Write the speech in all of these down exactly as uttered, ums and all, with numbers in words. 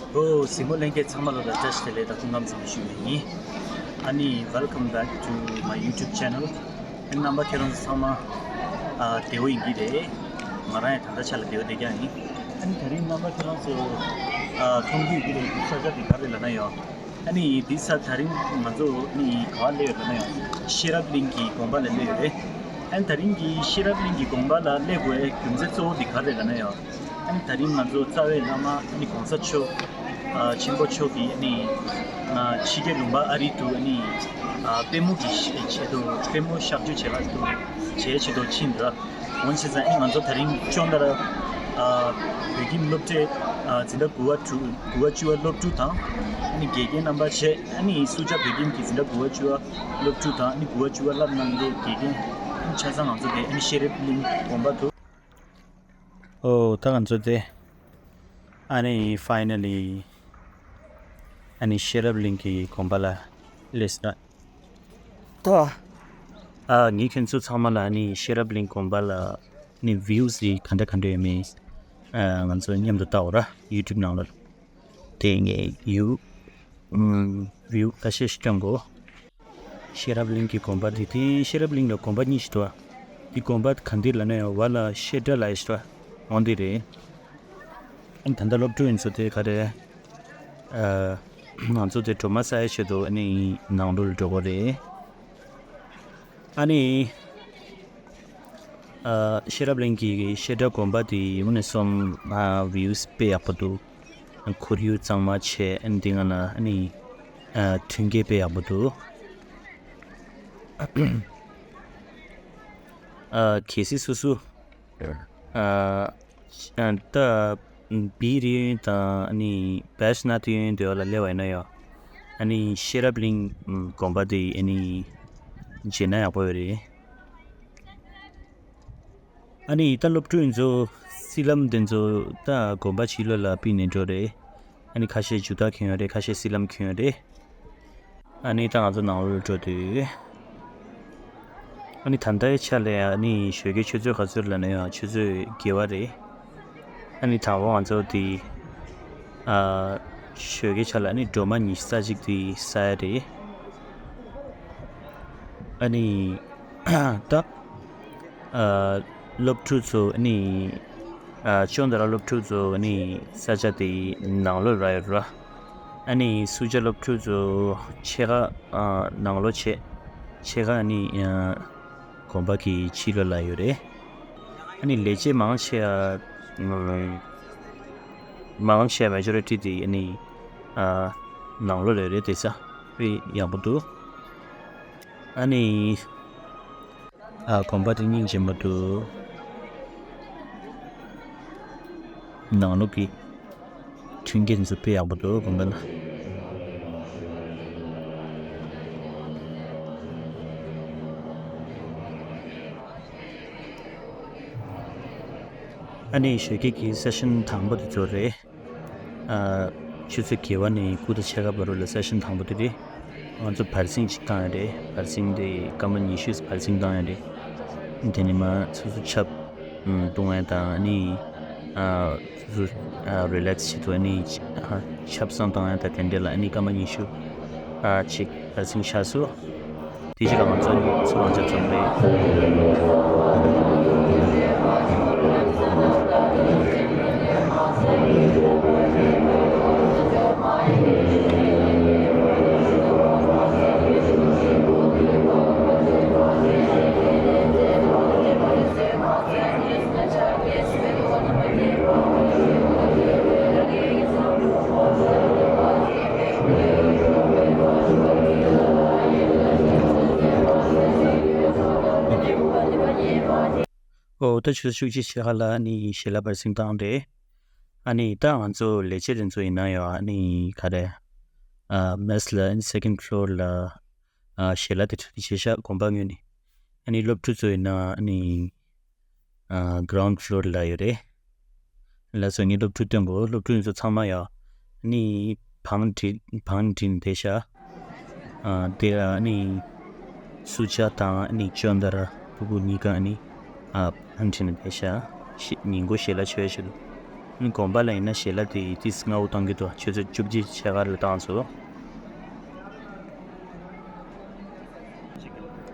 ཨོ། གཟིགས་མོ་ལྷན་རྒྱས་ཚང་མ་ལ་བཀྲ་ཤིས་བདེ་ལེགས་དང་སྐུ་ཁམས་བཟང་ཞུ་བ་ཡིན། ཨ་ནི། Welcome back to my YouTube channel. ཨ་ནི་རྣམ་པ་ཁྱེད་རང་ཚོ་ཚང་མ་ཨ་བདེ་པོ་ཡིན་གྱི་རེད། ང་རང་ཡང་ད་ལྟ་ཆ་ལ་བདེ་པོ་བསྡད་ཀྱང་ཡིན། ཨ་ནི་དེ་རིང་རྣམ་པ་ཁྱེད་རང་ཚོ་ཨ་མཐོང་གི་ཡོད་ཀྱི་རེད། ས་ཆ་འདི་ག་རེ་ལབ་ན་ཡང་། ཨ་ནི་འདི་ས་དེ་རིང་ང་ཚོ་ནི་ག་པར་སླེབས་ཡོད་ལབ་ན་ཡང་ཤེས་རབ་གླིང་གི་དགོན་པ་ལ་སླེབས་ཡོད་རེད། ཨ་ནི་དེ་རིང་གི་ཤེས་རབ་གླིང་གི་དགོན་པ་ལ་སླེབས་དགོས་རྒྱུ་མཚན་གཙོ་བོ་འདི་ག་རེ་ལབ་ན་ཡང་། ཨ་ནི་དེ་རིང་ང་ཚོ་རྩ་བའི་བླ་མ་ཨ་ནི་གོང་ས་མཆོག་ཨ་ཆེན་པོ་མཆོག་གིས་ཨ་ནི་ཨ་ཕྱི་རྒྱལ་ལུང་པ་ཨ་རི་དུ་ཨ་ནི་ཨ་དཔལ་མོ་གི་ཆེད་དུ་དཔལ་མོ་གཤག་བཅོས་བྱེད་ག་དུ་བྱེད་ཆེད་དུ་ཕྱིན་འདུག། འོན་ཆེ་ཙང་ཨ་ནི་ང་ཚོ་དེ་རིང་ཅོང་ཏ་ར་ཨ་བོད་ཁྱིམ་སློབ་གྲྭའི་ཨ་འཛིན་གྲྭ་དགུ་པ་དྲུག་དགུ་པ་བཅུ་པ་སློབ་ཕྲུག་དང་ཨ་ནི་དགེ་རྒན་རྣམ་པ་བཅས། ཨ་ནི་སུ་ཇཱ་བོད་ཁྱིམ་གྱི་འཛིན་གྲྭ་དགུ་པ་བཅུ་པ་སློབ་ཕྲུག་དང་ཨ་ནི་དགུ་པ་བཅུ་པ་བསླབ་གནང་མཁན་དགེ་རྒན། ཨ་ནི་ཆ་ཚང་ང་ཚོ་དེ་ཨ་ནི་ཤེས་རབ་གླིང་དགོན་པ་དུ། ཨོ། ད་ང་ཚོ་དེ་ཨ་ནི་finally ཨ་ནི་ཤེས་རབ་གླིང་གི་དགོན་པ་ལ་སླེབས་སོང་། ད་ཨ་ངས་ཁྱེད་ཚོ་ཚང་མ་ལ་ཨ་ནི་ཤེས་རབ་གླིང་དགོན་པ་ལ་ནི་views དེ་ག་འདྲ་ག་འདྲ་ཡོད་མེད་ཨ་ང་ཚོ་མཉམ་དུ་ལྟ་འོ་ར། YouTube ནང་ལ་དེ་ངས་view ཨམ་view ཁ་ཤས་ཤིག་སྟོན་གོ། ཤེས་རབ་གླིང་གི་དགོན་པ་དེ། དེ་ཤེས་རབ་གླིང་ལ་དགོན་པ་གཉིས་ཤིག་འདུག་ཨ། དེ་དགོན་པ་ག་འདི་ལབ་ན་ཡང་བ་ལ་བཤད་གྲྭ་ལབ་ཡ་ཞིག་འདུག་ཨ། འོ་འདི་རེད། ཨ་ནི་ད་ལྟ་སློབ་ཕྲུག་ཡིན་ཚོ་དེ་ག་རེ་ཨ་ང་ཚོ་དེ་སྒྲོལ་མ་བསག་ཡ་ཆེད་དུ་ཨ་ནི་ནང་ལོགས་ལ་འགྲོ་གི་རེད། ཨ་ནི། ཨ་ཤེས་རབ་གླིང་གི་བཤད་གྲྭ་དགོན་པ་དེ་ཡིན་ནས་སོང་ཨ་views དཔེ་ཡག་པོ་འདུག། ཁོར་ཡུག་གཙང་མ་བྱས། ཨ་ནི་དེ་སྔ་ན་ཨ་ནི་ཨ་མཐུན་རྐྱེན་དཔེ་ཡག་པོ་འདུག། ཨ་གལ་སྲིད་སོ་སོ་ཨ་ཨ་ད་བི་རི་ཡོན་དང་ཨ་ནི་བེ་ཤ་ནཱ་ཐི་ཡོན་དེ་བ་ལ་སླེབས་པ་ཡིན་ན་ཡང་ཨ་ནི་ཤེས་རབ་གླིང་དགོན་པ་དེ་ཨ་ནི་མཇལ་ན་ཡག་པོ་ཡོད་རེད། ཨ་ནི་ད་སློབ་ཕྲུག་ཡིན་ཚོ་སི་ལམ་དེ་ཚོ་ད་དགོན་པ་ཕྱི་ལོགས་ལ་ཕུད་ནས་འགྲོ་རེད། ཨ་ནི་ཁ་ཤས་ཇུ་ཏ་གྱོན་ཡོད་རེད། ཁ་ཤས་སི་ལམ་གྱོན་ཡོད་རེད། ཨ་ནི་ད་ང་ཚོ་ནང་ལོགས་འགྲོ་དུས། ཨ་ནི་ད་ལྟའི་ཆ་ལ་ཨ་ནི་ཞོགས་ཀའི་ཆུ་ཚོད་ག་ཚོད་ལབ་ན་ཡང་ཆུ་ཚོད་བརྒྱད་པ་རེད། ཨ་ནི་དང་པོ་ང་ཚོ་དེ་ཨ་ཞོགས་ཀའི་ཆ་ལ་ཨ་ནི་སྒྲོལ་མ་ཉི་ཤུ་རྩ་གཅིག་དེ་བསག་ཡ་རེད། ཨ་ནི་ད་ཨ་སློབ་ཕྲུག་ཚོ་ཨ་ནི་ཨ་ཅོང་ཏ་ར་སློབ་ཕྲུག་ཚོ་ཨ་ནི་ས་ཆ་དེའི་ནང་ལོགས་ར་ཡོད་ར། ཨ་ནི་སུ་ཇཱ་སློབ་ཕྲུག་ཚོ་ཕྱེད་ཀ་ཨ་ནང་ལོགས་བྱས། ཕྱེད་ཀ་ཨ་ནི་ཨ་དགོན་པ་གི་ཕྱི་ལོགས་ལ་ཡོད་རེད། ཨ་ནི་ལས་བྱེད་མང་ཆེ་བ་མང་ཆེ་བ་majority དེ་ཨ་ནི་ཨ་ནང་ལོགས་ལ་ཡོད་རེད། དེ་ས་དཔེ་ཡག་པོ་འདུག། ཨ་ནི། ཨ་དགོན་པ་དེ་སྙིང་རྗེ་མོ་འདུག། ནང་ལོགས་ཀྱི་མཐུན་རྐྱེན་ཚོ་དཔེ་ཡག་པོ་འདུག་དགོན་པ་ལ། ཨ་ནི་ཞོགས་ཀའི་གི་session དང་པོ་དེ་ཚོ་རེད། ཨ་ཆུ་ཚོད་བརྒྱད་པ་ནས་དགུ་དང་ཕྱེད་ཀ་བར་དུ་ལ་session དང་པོ་དེ་རེད། ང་ཚོ་བར་གསེང་གཅིག་བཏང་ཡ་རེད། བར་གསེང་དེ་སྐར་མ་ཉི་ཤུ་བར་གསེང་བཏང་ཡ་རེད། དེ་ནས་མར་སོ་སོ་ཆབ་ཨུམ་བཏུང་ཡ་དང་ཨ་ནི་ཨ་སོ་སོ་ཨ་relax བྱེད་དུ་ཨ་ནི་ཨ་ཆབ་གསང་བཏང་ཡ་དང་དེ་འདྲ་ལ་ཨ་ནི་སྐར་མ་ཉི་ཤུ་ཨ་གཅིག་བར་གསེང་བཞག་སོང་། དེ་རྗེས་ལ་ང་ཚོ་ཚུར་ལངས་ཆ་ཙམ་རེད། ཨོ་ད་ཆུ་ཚོད་བཅུ་གཅིག་ཕྱེད་ཀ་ལ་ཨ་ནི་ཞལ་ལག་བར་གསེང་བཏང་རེད། ཨ་ནི་ད་ང་ཚོ་ལས་བྱེད་དེ་ཚོ་ཡིན་ན་ཡང་ཨ་ནི་ག་རེ་ཨ་mess ལ་ཨ་ནི་second floor ལ་ཨ་ཞལ་ལག་དེ་ཚོ་བྱས་ཤག་དགོན་པ་ངོས་ནས། ཨ་ནི་སློབ་ཕྲུག་ཚོ་ཡིན་ན་ཨ་ནི་ཨ་ground floor ལ་ཡོད་རེད། ལགས་སོ། ངས་སློབ་ཕྲུག་སྟོན་གོ། སློབ་ཕྲུག་ཚོ་ཚང་མ་ཡ་ནི་བང་བསྒྲིགས་བང་བསྒྲིགས་བསྡད་ཤག། ཨ་དེ་ཨ་ནི་སུ་ཇཱ་དང་ཨ་ནི་ཅོན་དར་ཕྲུ་གུ་གཉིས་ཀ་ཨ་ནི་ཨ་བང་བསྒྲིགས་བསྡད་ཤག། ཤི་ཉིན་གུང་ཞལ་ལག་མཆོད་ཡ་ཆེད་དུ། ཨ་ནི་དགོན་པ་ལ་ཡིན་ན་ཞལ་ལག་དེ་ཏིས་ལྔ་བོ་བཏང་གི་འདུག་ཆུ་ཚོད་བཅུ་གཅིག་ཕྱེད་ཀ་ལ་བཏང་སོང་།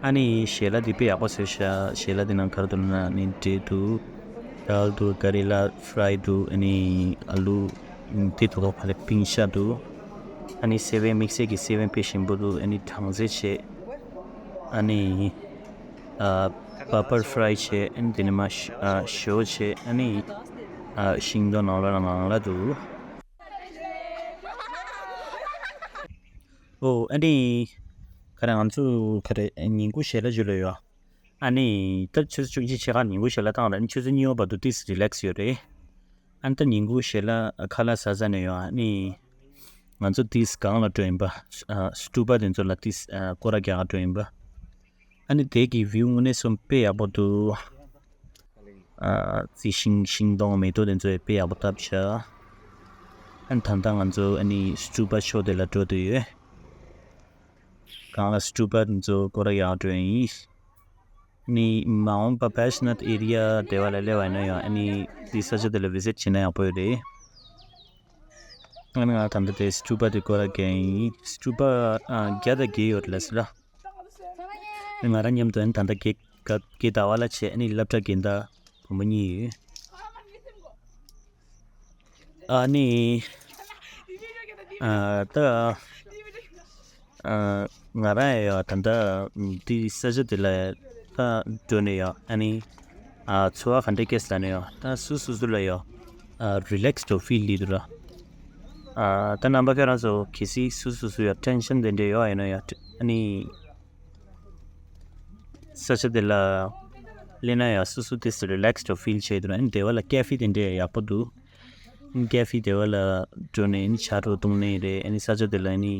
ཨ་ནི་ཞལ་ལག་དེ་དཔེ་ཡག་པོ་བཟོས་ཤག་ཞལ་ལག་དེ་ནང་ག་རེ་འདུག་ལབ་ན་ཨ་ནི་འབྲས་འདུག་དལ་འདུག་ཀ་རི་ལ་ཧྥ་རའི་འདུག་ཨ་ནི་ཨ་ལུ་དེ་ཐོག་ཁ་ཕ་ལེ་པིང་ཤ་འདུག་ཨ་ནི་སེ་བན་དམིགས་བསལ་གྱི་སེ་བན་དཔེ་ཞིམ་པོ་འདུག་ཨ་ནི་གྲང་ཟས་བྱས། ཨ་ནི་ཨ་པ་པར་ཧྥ་རའི་བྱས། ཨ་ནི་དེ་ནས་མ་ཞོ་བྱས། ཨ་ནི་ཨ་ཤིང་སྡོང་ནང་ལ་ནང་ལ་འདུག་ཨོ་ཨ་ནི་ག་རེ་ང་ཚོ་ག་རེ་ཉིན་གུང་ཞལ་ལག་ཅིག་ལ་ཡོད། ཨ་ནི་ད་ཆུ་ཚོད་བཅུ་གཅིག་ཕྱེད་ཀ་ཉིན་གུང་ཞལ་ལག་བཏང་རེད། ཨ་ནི་ཆུ་ཚོད་གཉིས་པ་བར་དུ་ཏིས་རི་ལེགས་ཡོད་རེད། ཨ་ནི་ད་ཉིན་གུང་ཞལ་ལག་ཁ་ལག་ཟ་ཟ་ནས་ཡོད། ཨ་ནི་ང་ཚོ་ཏིས་སྒང་ལ་འགྲོ་ཡིན་པ། ཨ་སྟུ་པ་དེ་ཚོ་ལ་ཏིས་ཨ་སྐོར་ར་རྒྱག་ག་འགྲོ་ཡིན་པ། ཨ་ནི་དེ་གི་བིའུ་དངོས་གནས་སོང་དཔེ་ཡག་པོ་འདུག་ཨ་རྩི་ཤིང་ཤིང་སྡོང་མེ་ཏོག་དེ་ཚོ་དཔེ་ཡག་པོ་བཏབ་ཤག་ཨ་ནི་ད་ལྟ་ང་ཚོ་ཨ་ནི་སྟུ་པ་ཕྱོགས་དེ་ལ་འགྲོ་འདོད་ཡོད། སྒང་ལ་སྟུ་པ་དེ་ཚོ་སྐོར་ར་རྒྱག་འགྲོ་ཡིན། ཨ་ནི་མ་འོངས་པ་བེ་ཤི་ནཱཐ་ཨེ་རི་ཡ་དེ་བ་ལ་སླེབས་པ་ཡིན་ན་ཡང་ཨ་ནི་དེ་ས་ཆ་དེ་ལ་བི་ཟིཊ་བྱེད་ན་ཡག་པོ་ཡོད་རེད། ཨ་ནི་ང་ད་ལྟ་དེ་སྟུ་པ་དེ་སྐོར་ར་རྒྱག་ཡིན། སྟུ་པ་ཨ་བརྒྱ་དང་བརྒྱད་ཡོད་རེད་ལབ་སོང་ལ། ང་རང་མཉམ་དུ་ཨ་ནི་ད་ལྟ་གེ་ག་གེ་ཟླ་བ་ལ་བྱས། ཨ་ནི་སློབ་གྲྭ་རྒན་ད་བུ་མོ་གཉིས་ཡོད། ཨ་ནི་ཨ་ད་ཨ་ང་རང་ཡང་ད་ལྟ་འདི་ས་ཆ་འདི་ལ་ད་འགྲོ་ནས་ཡང་ཨ་ནི་ཨ་ཚོར་བ་ག་འདྲ་སྐྱེས་ལབ་ན་ཡང་ད་སུ་སུ་སུ་ལ་ཡང་ཨ་རི་ལེགས་ཏོ་ཕིལ་ལི་འདུག་ར། ཨ་ད་རྣམ་པ་ཁྱེད་རང་ཚོ་གལ་སྲིད་སུ་སུ་སུ་ཡང་ཊེན་ཤན་དེ་འདྲ་ཡོད་ཡིན་ན་ཡང་ཨ་ནི་ས་ཆ་དེ་ལ་སླེབས་ན་ཡང་སུ་སུ་དེ་སུ་རི་ལེགས་ཏོ་ཕིལ་བྱེད་འདུག་ར། ཨ་ནི་དེ་བ་ལ་ཀེ་ཧྥེ་དེ་འདྲ་ཡག་པོ་འདུག་ཀེ་ཧྥེ་དེ་བ་ལ་འགྲོ་ནས་ཨ་ནི་ཆ་རོགས་བཏུང་ནས་རེད། ཨ་ནི་ས་ཆ་དེ་ལ་ཨ་ནི་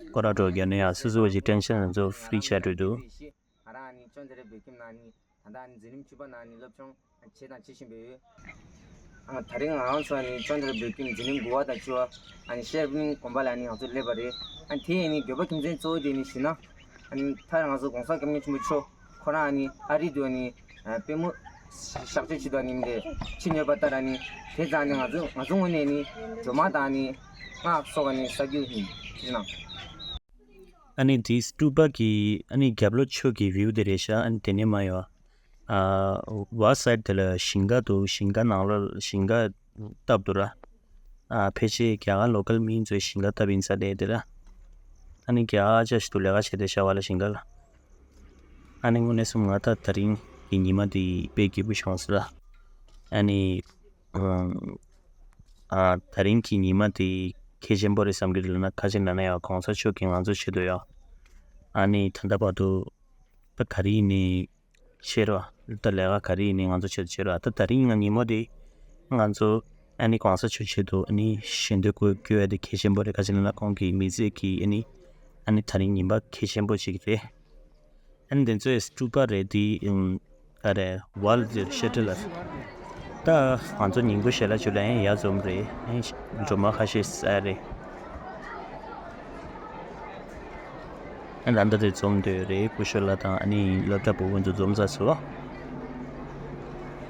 སྐོར་ར་འགྲོ་རྒྱུ་ནས་ཡང་སུ་སུ་བ་ཞིག་ཊེན་ཤན་ཚོ་ཕི་རི་ཆགས་འགྲོ་འདུག་ང་རང་ཨ་ནི་ཅོན་ཏ་ར་བོད་ཁྱིམ་ནང་ནི་ད་ལྟ་ཨ་ནི་འཛིན་རིམ་བཅུ་པ་ནང་ནི་སློབ་སྦྱོང་བྱས་དང་བྱེད་བཞིན་པ་ཡོད། ཨ་ད་རིང་ང་རང་ཚོ་ཨ་ནི་ཅོན་ཏ་ར་བོད་ཁྱིམ་འཛིན་རིམ་དགུ་པ་དང་བཅུ་པ་ཨ་ནི་ཤེར་བིན་དགོན་པ་ལ་ཨ་ནི་ང་ཚོ་སླེབས་པ་རེད། ཨ་ནི་དེ་ཨ་ནི་འགྱོད་པ་རྒྱུ་མཚན་གཙོ་བོ་དེ་ནི་ཞུས་ན་ཨ་ནི་ད་ང་ཚོ་གོང་ས་སྐྱབས་མགོན་ཆེན་པོ་མཆོག་ཁོ་རང་ཨ་ནི་ཨ་རི་དུ་ཨ་ནི་ཨ་དཔལ་མོ་གཤག་བཅོས་བྱེད་དུ་ཨ་ནི་མི་དེ་ཕྱིན་ཡོད་པ་ལྟར་ཨ་ནི་དེ་ཙང་ཨ་ནི་ང་ཚོ་ང་ཚོ་ངོས་ནས་ཨ་ནི་སྒྲོལ་མ་དང་ཨ་ནི་སྔགས་སོགས་ཨ་ནི་བསགས་རྒྱུ་ཡིན་ཞུས་ན། ཨ་ནི་དེ་སྟུ་པ་གི་ཨ་ནི་རྒྱབ་ལོགས་ཕྱོགས་ཀྱི་བིའུ་དེ་རེད་ཤག་ཨ་ནི་དེ་ནས་མར་ཡོང་ཨ་བ་སའིཌ་དེ་ལ་ཞིང་ཁ་འདུག་ཞིང་ཁ་ནང་ལོགས་ལ་ཞིང་ཁ་བཏབ་འདུག་ར། ཨ་ཕལ་ཆེར་རྒྱ་གར་ལོ་ཀལ་མི་ཚོས་ཞིང་ཁ་བཏབ་ཡིན་ས་རེད་དེ་ལ། ཨ་ནི་རྒྱ་གར་ཅག་ཞིག་ཏུ་ལས་ཀ་བྱས་ཏེ་ཤ་བ་ལ་ཞིང་ཁ་ལ། ཨ་ནི་དངོས་གནས་སོང་ང་ད་དེ་རིང་གི་ཉི་མ་འདི་དཔེ་སྐྱིད་པོ་བྱུང་སོང་ལ། ཨ་ནི་ཨ་དེ་རིང་གི་ཉི་མ་འདི་གལ་ཆེན་པོ་རེད་བསམ་གྱི་འདུག་ལབ་ན་ཁ་ཅིག་ལབ་ན་ཡང་གོང་ས་མཆོག་གིས་ང་ཚོ་ཆེད་དུ་ཡང་ཨ་ནི་ད་ལྟ་བར་དུ་ད་ག་རེ་ཡིན་ནའི་བྱེད་རོགས། ད་ལས་ཀ་ག་རེ་ཡིན་ནའི་ང་ཚོ་ཆེད་དུ་བྱེད་རོགས། ད་དེ་རིང་ང་ཉིན་མོ་དེ་ང་ཚོ་ཨ་ནི་གོང་ས་མཆོག་ཆེད་དུ་ཨ་ནི་ཞལ་འདོན་དགོས་དགོས་ཡ་དེ་གལ་ཆེན་པོ་རེད། ག་ཅི་ལབ་ན་ཁོང་གི་མི་ཚེ་གི་ཨ་ནི་ཨ་ནི་དེ་རིང་ཉིན་པ་གལ་ཆེན་པོ་ཞིག་རེད། ཨ་ནི་དེ་ཚོའི་སྤྲུལ་པ་རེད་དེ་ཨ་རེ་ཝརལ་ཌི་ཤ་ཊལ་ལ། ད་ང་ཚོ་ཉིན་གུང་ཞལ་ལག་མཆོད་ལ་ཡང་ཡར་འཛོམས་རེད། ཨ་ནི་སྒྲོལ་མ་ཁ་ཤས་ཟ་རེད། ཨ་ནི་ད་ལྟ་དེ་འཛོམས་འདོད་རེད། སྐུ་ཞབས་ལགས་དང་ཨ་ནི་སློབ་གྲྭ་བུ་ཀུན་ཚོ་འཛོམས་ཚར་སོང་།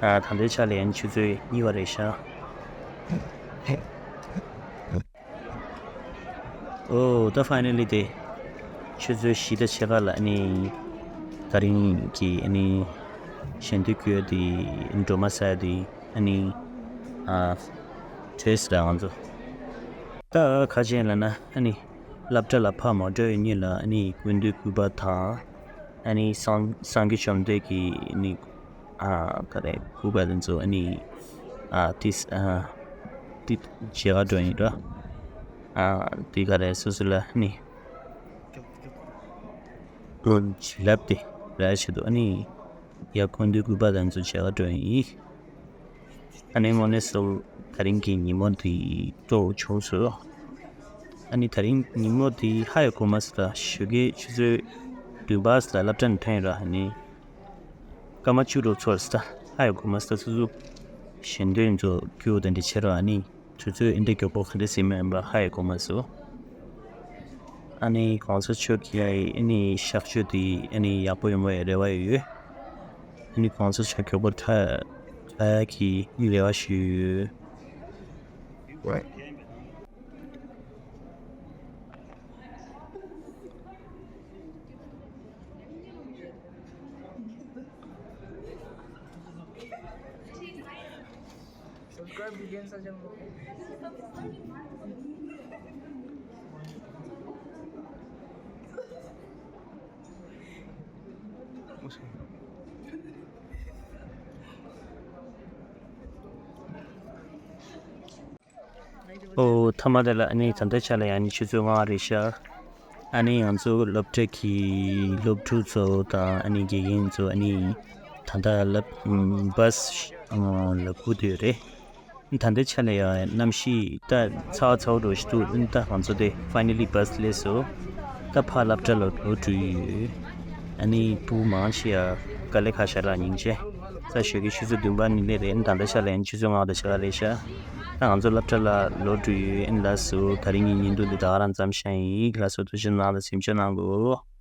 ཨ་ད་ལྟའི་ཆ་ལ་ཡང་ཆུ་ཚོད་གཉིས་པ་རེད་ཤག་ཨོ་ད་ཕའི་ནལ་ལི་དེ་ཆུ་ཚོད་བཞི་དང་ཕྱེད་ཀ་ལ་ཨ་ནི་དེ་རིང་གི་ཨ་ནི་ཞལ་འདོན་སྐྱོར་དེ་སྒྲོལ་མ་ཟ་དེ་ཨ་ནི་ཨ་བྲེས་ར་ང་ཚོ་ད་ཁ་ཆེན་ལ་ན་ཨ་ནི་སློབ་གྲྭ་ལ་ཕ་མ་འགྲོ་ཡོད་ཉིད་ལ་ཨ་ནི་སྐུ་མདུན་སྐུ་པར་དང་ཨ་ནི་སངས་སངས་རྒྱས་བཅོམ་ལྡན་གྱི་ཨ་ནི་ཨ་ག་རེ་སྐུ་པར་དེ་ཚོ་ཨ་ནི་ཨ་ཏིས་ཨ་ཏི་མཇལ་ག་འགྲོ་ཡིན་ར། ཨ་ཏི་ག་རེ་སོ་སོ་ལ་ཨ་ནི་ལོན་བྱིན་རླབས་དེ་ར་ཆེད་དུ་ཨ་ནི་ཡ་སྐུ་མདུན་སྐུ་པར་དེ་ཚོ་མཇལ་ག་འགྲོ་ཡིན། ཨ་ནི་དངོས་གནས་སུ་དེ་རིང་གི་ཉིན་མོ་འདི་སྤྲོ་བོ་བྱུང་སོང་། ཨ་ནི་དེ་རིང་ཉིན་མོ་འདི་ཧ་ཡ་གོ་མ་སོང་། ཞོགས་ཀའི་ཆུ་ཚོད་བདུན་པ་ལ་སློབ་གྲྭ་ནས་ཐོན་ར། ཨ་ནི་སྐར་མ་བཅུ་རུ་ཚོར་སོང་། ཧ་ཡ་གོ་མ་སོང་། སོ་སོ་ཞལ་འདོན་ཚོ་སྐྱོ་དེ་འདྲ་བྱེད་ར། ཨ་ནི་དུས་ཚོད་ཨེ་འདྲ་མགྱོགས་པོ་ག་འདྲ་ཟིན་མིན་པ་ཧ་ཡ་གོ་མ་སོང་། ཨ་ནི་གོང་ས་མཆོག་གི་ཨ་ནི་གཤག་བཅོས་དེ་ཨ་ནི་ཡག་པོ་ཡོང་བའི་རེ་བ་ཡོད། ཨ་ནི་གོང་ས་མཆོག་མགྱོགས་པོ་ཐར་ཐར་ཡག་གི་རེ་བ་ཞུ་ཡོད། Right. ཨོ། ཐ་མ་དེ་ལ་ཨ་ནི་ད་ལྟའི་ཆ་ལ་ཡང་ཨ་ནི་ཆུ་ཚོད་ལྔ་རེད་ཤག་ཨ་ནི་ང་ཚོ་སློབ་གྲྭ་གི་སློབ་ཕྲུག་ཚོ་དང་ཨ་ནི་དགེ་རྒན་ཚོ་ཨ་ནི་ད་ལྟ་སློབ་བྷས་ལ་སྒུག་བསྡད་ཡོད་རེད། ད་ལྟའི་ཆ་ལ་ཡང་གནམ་གཤིས་ད་ཚ་བ་ཚ་བོ་འདྲ་ཞིག་འདུག་ད་ང་ཚོ་དེ་finally bus སླེབས་སོང་། ད་ཕར་སློབ་གྲྭ་ལ་ལོག་འགྲོ་ཡི་ཡོད། ཨ་ནི་བུ་མང་ཆེ་ཡ་དཀའ་ལས་ཁག་ཤག་ར། སྙིང་རྗེ། ས་ཞོགས་ཀྱི་ཆུ་ཚོད་བདུན་པ་ནས་སླེབས་རེད། ད་ལྟ་ཆ་ལ་ཡང་ཆུ་ཚོད་ལྔ་དང་ཕྱེད་ཀ་རེད་ཤག་ད་ང་ཚོ་སློབ་གྲྭ་ལ་ལོག་འགྲོ་ཡི་ཡོད། ཨ་ནི་ལགས་སོ། ད་རིང་གི་བརྙན་ཐུང་འདི་ད་ག་རང་མཚམས་བཞག་ཡིན། ལགས་སོ། ཐུགས་རྗེ་གནང་། ལ་སེམས་ཆུང་གནང་དགོས།